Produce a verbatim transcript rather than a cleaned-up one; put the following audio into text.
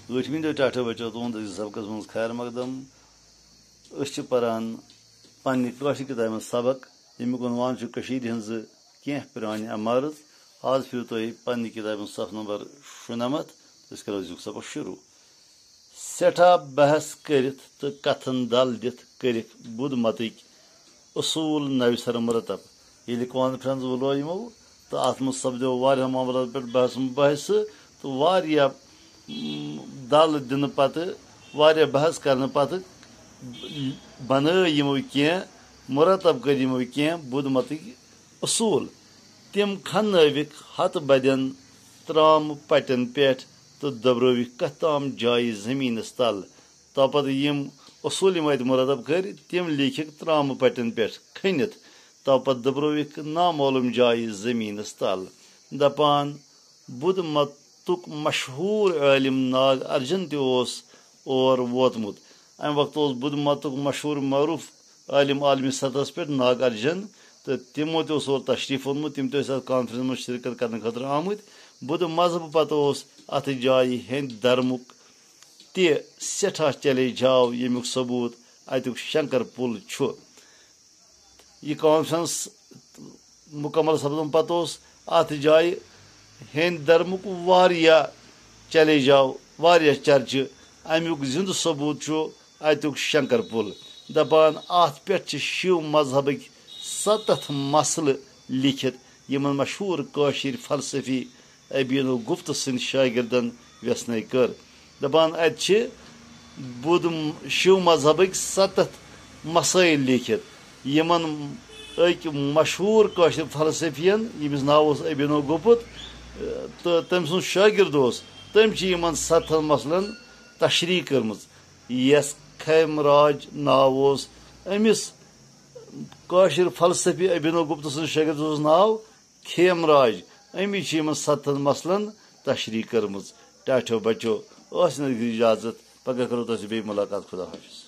ٲٹھمہِ دۄہ ٹاٹھو بچو تُہُنٛد أزِکِس سبقس منٛز خیر مقدم۔ أسۍ چھِ پران پننہِ کٲشرِ کتابہِ منٛز سبق، ییٚمیُک عنوان چھُ کٔشیٖرِ ہٕنٛزٕ کینٛہہ پرٛانہِ عمارژ۔ آز پھِرِو تُہۍ پننہِ کتابہِ ہُنٛد صفہٕ نمبر شُنَمَتھ۔ أسۍ کرو أزیُک سبق شروع۔ سٮ۪ٹھاہ بحث کٔرِتھ تہٕ کتھن دل دِتھ کٔرِکھ بُدھ متٕکۍ اصوٗل نوِ سرٕ مرتب۔ ییٚلہِ conference بُلٲو یِمو تہٕ اتھ منٛز سپدیو واریاہن معاملن پٮ۪ٹھ بحث مباحثہٕ تہٕ واریاہ، م، دل دِنہٕ پتہٕ، واریاہ بحث کرنہٕ پتہٕ بنٲے یِمو کینٛہہ، مرتب کٔرۍ یِمو کینٛہہ بُدھ متٕکۍ اصوٗل۔ تِم کھننٲوِکھ ہتہٕ بدٮ۪ن ترامہٕ پٹٮ۪ن پٮ۪ٹھ تہٕ دٔبرٲوِکھ کتھ تام جایہِ زٔمیٖنس تل۔ توپتہٕ یِم اصوٗل یِم اتہِ مرتب کٔرۍ، تِم لیٖکھِکھ ترامہٕ پٹٮ۪ن پٮ۪ٹھ کھٔنِتھ۔ توپتہٕ دٔبرٲوِکھ نامعلوم جایہِ زٔمیٖنس تل۔ دپان، بُدھ متُک مشہوٗر عٲلِم ناگ ارجن تہِ اوس اور ووتمُت۔ امہِ وقتہٕ اوس بُدھ متُک مشہوٗر معروٗف عٲلِم عالمی سطحس پٮ۪ٹھ ناگ ارجن، تہٕ تِمو تہِ اوس اور تشریٖف اوٚنمُت۔ تِم تہِ ٲسۍ اتھ conference منٛز شرکت کرنہٕ خٲطرٕ آمٕتۍ۔ بُدھ مذہبہٕ پتہٕ اوس اتھ جایہِ ہیٚنٛدۍ دھرمُک تہِ سٮ۪ٹھاہ چیلنج آو، ییٚمیُک ثبوٗت اتیُک شنکر پُل چھُ۔ یہِ conference مُکمل سپدُن پتہٕ اوس اتھ جایہِ ہیٚنٛدۍ دھرمُک واریاہ چیلنج آو، واریاہ چرچہٕ۔ امیُک زِندٕ ثبوٗت چھُ اتیُک شنکر پُل۔ دپان، اتھ پٮ۪ٹھ چھِ شیو مذہبٕکۍ ستتھ مسلہٕ لیٖکھِتھ، یِمن مشہوٗر کٲشِر فلسفی ابھینو گپت سٕنٛدۍ شاگردن ویژھنَے کٔر۔ دپان، اتہِ چھِ بُدھ م-، شیو مذہبٕکۍ ستتھ مسٲیل لیٖکھِتھ، یِمن أکۍ مشہوٗر کٲشِر فلسفین، ییٚمِس ناو اوس ابھینو گپت، تہٕ تٔمۍ سُنٛد شٲگرد اوس، تٔمۍ چھِ یِمن ستتھن مسلن تشریح کٔرمٕژ۔ یس کھیم راج ناو اوس أمِس کٲشِر فلسفی ابھینو گپت سٕنٛدِس شٲگردس اوس ناو کھیم راج۔ أمی چھِ یِمن ستتھن مسلن تشریح کٔرمٕژ۔ ٹاٹھیو بچو، ٲسِن اجازت، پگاہ کرو تۄہہِ سۭتۍ بیٚیہِ مُلاقات۔ خدا حافظ۔